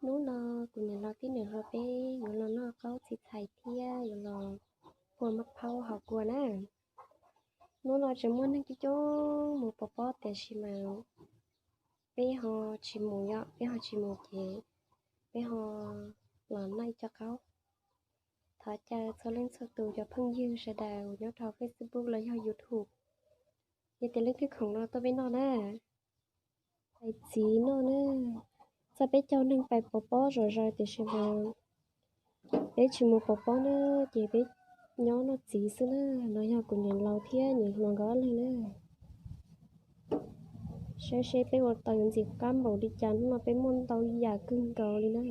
Hnub no kuv niam laus thiab niam hluas peb yuav los noj qaub txiv txhais thiab yuav los phua maj phaub haus kua na. Hnub no tseem muaj neeg coob coob mus pov pob tiam sis mas peb ho tsis mus yom, peb ho tsis mus ces peb ho los noj ib co qaub. Thov caw txhua leej txhua tus cov phooj ywg sawv daws uas nyob rau Facebook los yog YouTube, yog tias leej twg khoom no tuaj peb noj na. Pais txiv noj na. Txawm peb caug neeg pais pov pob zom zaws tiam sis mas peb tsis mus pov pob na, ces peb nyob noj txiv xwb na. No yog kuv niam laus thiab niam hluas nkawd ob leeg na. Saib seb peb ua tau yuav ntxim qab npaum li cas, hnub no peb muaj ntau yam kawg nkaus li na.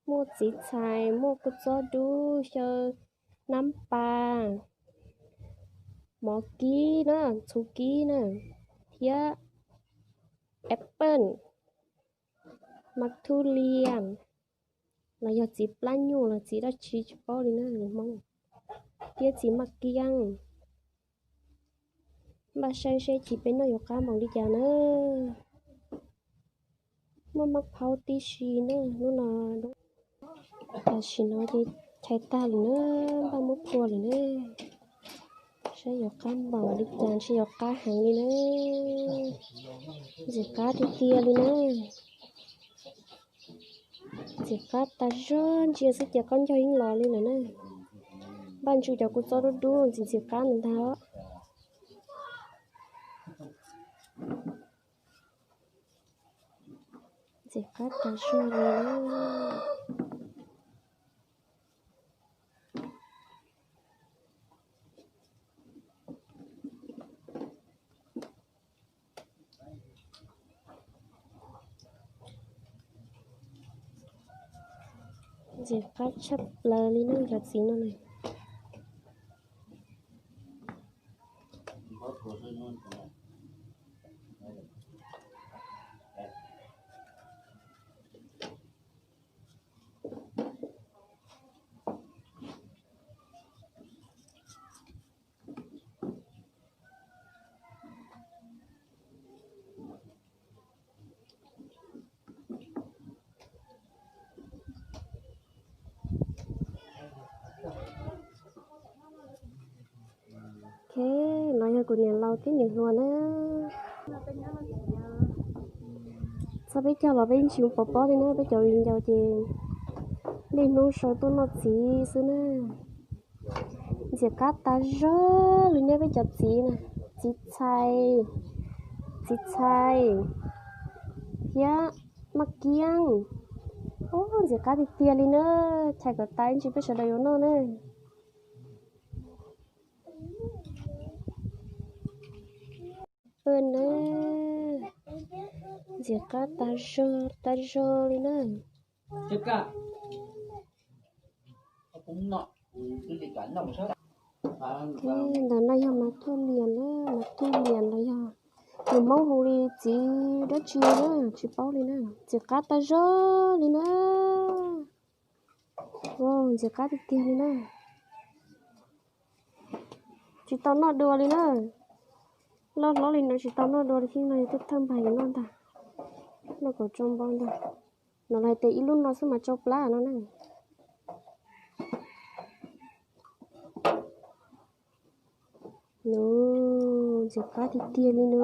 Muaj txiv txhais, muaj kua txob dub, xyaw, nab pas, mov kib na, txhuv kib na, thiab apple, mas thuj lias, los yog txiv plab nyuj los txiv dab tsi tsis paub li na, Hmoob, thiab txiv maj kiab. Npaj saib seb chiv peb noj yuav qab npaum li cas na. Muaj maj phaub tib si na, hnub no tam sim no ces chais tag lawm na, npaj muab phua lawm na. Saib yuav qab npaum li cas, ntshe yuav qab heev li na. Ntxim qab tiag tiag li na. Ntxim qab tas zog, ntsia xwb ces qaub ncaug yeej los li lawm na. Npaj ntsuj cov kua txob dub dub ntxim ntxim qab ntag. Ntxim qab tas zog li. Ntxim qab tshaj plaws li na cov txiv no na. Ok, no yog kuv niam laus thiab niam hluas na. Txog peb caug los peb tsis mus pov pob li na, peb cov viv ncaus ces niaj hnub sau tuaj noj txiv xwb na. Ntxim qab tas zog li nej peb cov txiv na, txiv txhais, txiv txhais thiab maj kiab. Ub, ntxim qab tiag tiag li na, chais kom tas ib ntsis peb sawv daws yuav noj na. Peb na, ntxim qab tas zog tas zog li na. Ntawm no yog mas thuj lias na, mas thuj lias los yog nws Hmoob hu li txiv dab tsi na tsis paub li na. Ntxim qab tas zog li na. Ntxim qab tiag tiag li na. Tsis tau noj dua li na. Loj hlob li no tsis tau noj dua li thiab no, yog tuaj thawj npag yuav noj ntag. Noj kom tsau npo ntag. No los hais tias ib lub no xwb mas tsau plab no na. Nws ntxim qab tiag tiag li na.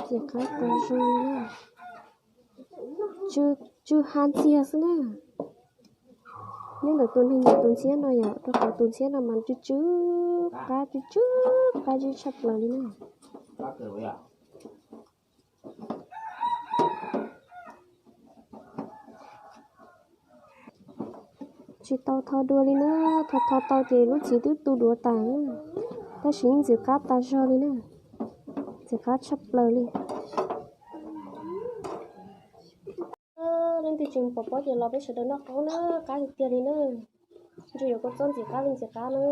Ntxim qab tas zog li na. Tsw ha ntxiag xwb na. Nyob ntawm tus neeg ntawm tus ntxhiab no yom, rau qhov tus ntxhiab no mas tsw tsw qab, tsw tsw qab zib tshaj plaws li na. Tsis tau tho dua li na, tho tho tau ces lub txiv twb tu duav tas na. Tab sis yeej ntxim qab tas zog li na, ntxim qab tshaj plaws li. Leej twg tsis pom pob ces los peb sawv daws noj qaub na, qab tiag tiag li na. Ntsuj yuav kua txob ntxim qab li ntxim qab na.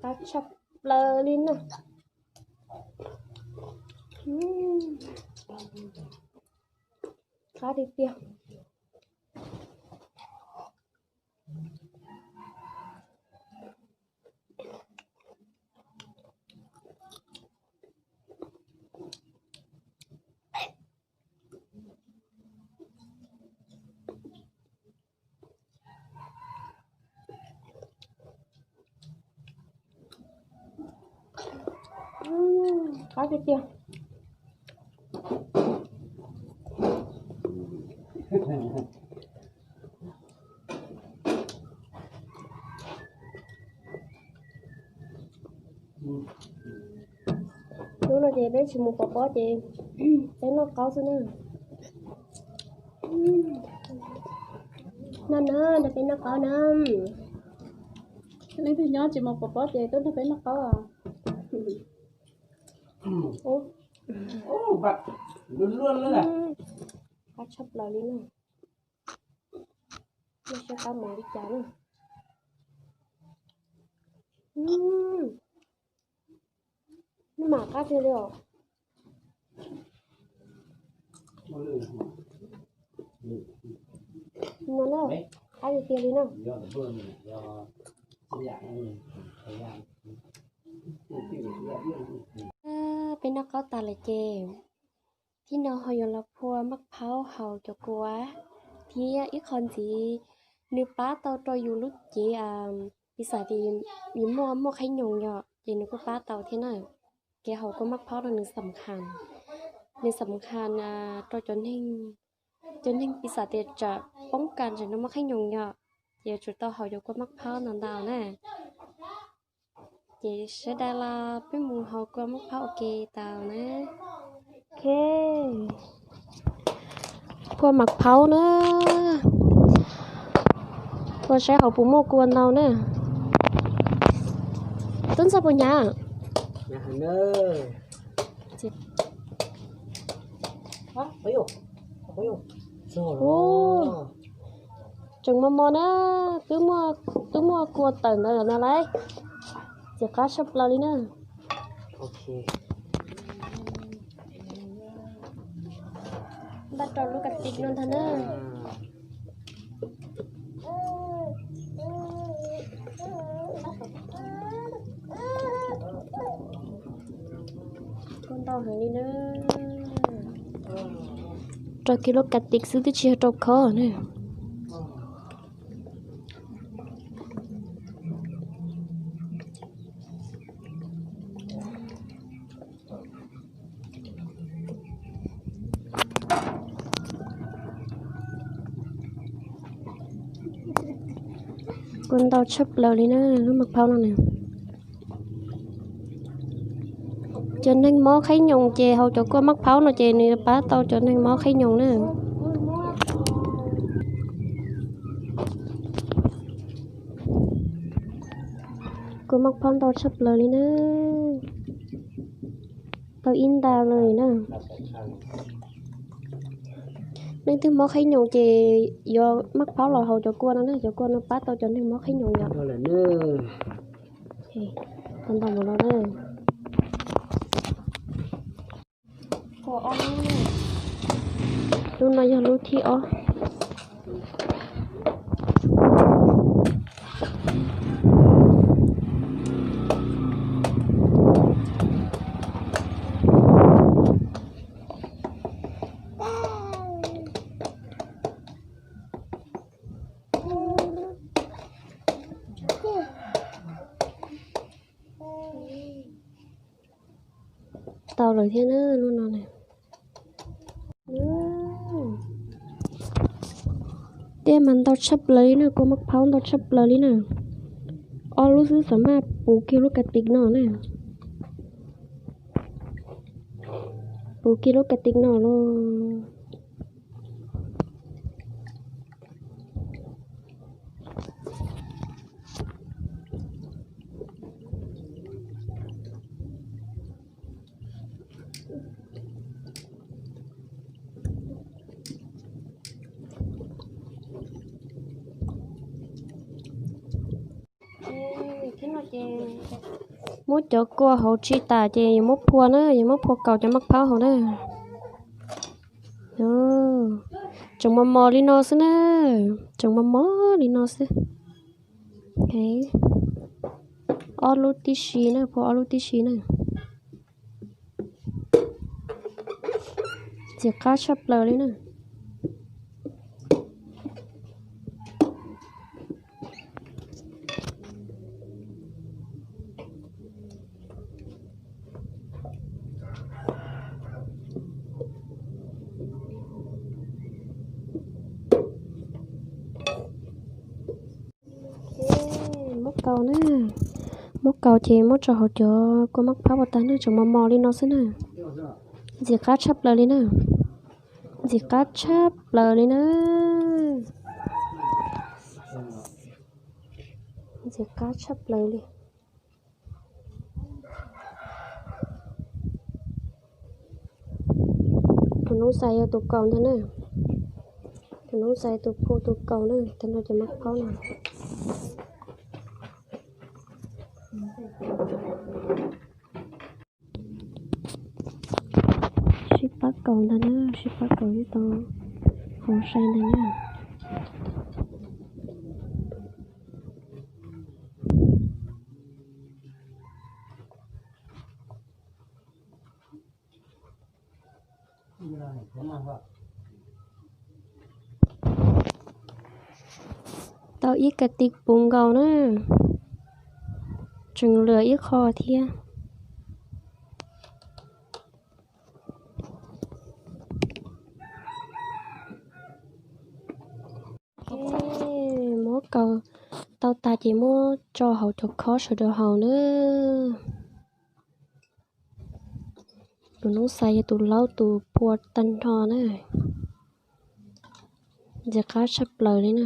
Qab tshaj plaws li na. Qab tiag tiag. Qab tiag tiag. Hnub no ces peb tsis mus pov pob ces peb noj qaub xwb na. Noj na, nrog peb noj qaub na. Leej twg nyob tsis mus pov pob ces tuaj nrog peb noj qaub. Qab tshaj plaws li na. Noj seb qab mus li cas na. Noj mas qab tiag li os. No na, qab tiag tiag li na. Peb noj qaub tas lawm ces thib no ho yuav los phua maj phaub haus cov kua thiab ib qho ntxiv, nws pab tau rau yus lub cev pis xas tias yus muaj muaj qhaib nyoos yom, ces nws kuj pab tau thiab na. Kev haus kua maj phaub no nws xam khas, nws xam khas rau cov neeg, cov neeg pis xas tias tsam poob kas ntawm no muaj qhaib nyoos yom, ces yuav tsum tau haus cov kua maj phaub ntau ntau na. Ces sawv daws los peb mus haus kua maj phaub ua ke tau na. Ok, kua maj phaub na, ua saib hauv puas muaj kua ntau na. Tub ntxawg puas hnyav? Tseem mos mos na, twb muaj kua tawm ntawd lawm no lauj. Ces qab tshaj plaws li na. Npaj rau lub kas tis no ntag na. Kua ntau heev li na. Rau kiag lub kas tis xwb twb tsis yog rau khob na. Kua ntau tshaj plaws li na, lub maj phaub no na. Cov neeg mob qhaib nyoos ces haus cov kua maj phaub no ces nws pab tau cov neeg mob qhaib nyoos na. Kua maj phaub ntau tshaj plaws li na. Tau ib nta lawm na. Leej twg mob qhaib nyoos ces yuav maj phaub los haus cov kua no na, cov kua no pab tau cov neeg mob qhaib nyoos yom. Tau ntau mus no na. Lub no yog lub thib ob. Tau lawm thiab na lub no na. Tiaj mas ntau tshaj plaws li na, kua maj phaub ntau tshaj plaws li na. Ob lub xwb xav maj puv kiag lub kas tis no na. Puv kiag lub kas tis no los. Thib no ces Muab cov kua hauv tsis tas ces yuav muab phua na, yuav muab phua kaus cov maj phaub hauv na. Tseem mos mos li no xwb na, tseem mos mos li no xwb. Ob lub tib si na, phua ob lub tib si na. Ntxim qab tshaj plaws li na. Muab kaus na, muab kaus ces muab tso hauv cov kua maj phaub ua tag na, tseem mos mos li no xwb na. Ntxim qab tshaj plaws li na, ntxim qab tshaj plaws li na, ntxim qab tshaj plaws li. Tus noob xais yog tus kaus ntag na, tus noob xais tus phua tus kaus na, tag nrho cov maj phaub na. Sib pab kaus ntag na, sib pab kaus ib tau hauv sai ntag na. Tau ib ka ti puv nkaus na, tseem lwm ib qho thiab. Muab kaus tau tas ces muab tso hauv cov khob sawv daws haus na. Tus noob xais yog tus laub tus phua tag nrho na. Ntxim qab tshaj plaws li na.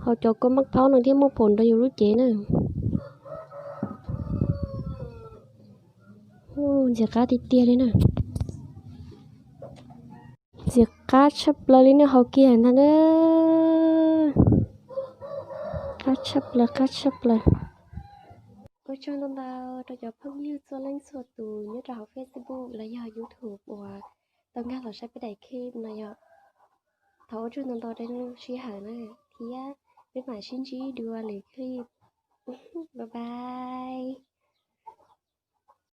Hauv cov kua maj phaub no thiaj muaj pom nrog yus lub cev na. Ntxim qab tiag tiag li na. Ntxim qab tshaj plaws li na, haus kiag ntag na. Qab tshaj plaws, qab tshaj plaws. Ua tsaug ntau ntau rau cov phooj ywg txhua leej txhua tus nyob rau hauv Facebook los yog YouTube uas tau nkag los saib peb daim clip no yom. Thov ua tsaug ntau ntau rau lub sij hawm na, thiab peb mam sib ntsib dua lwm clip. Bye bye.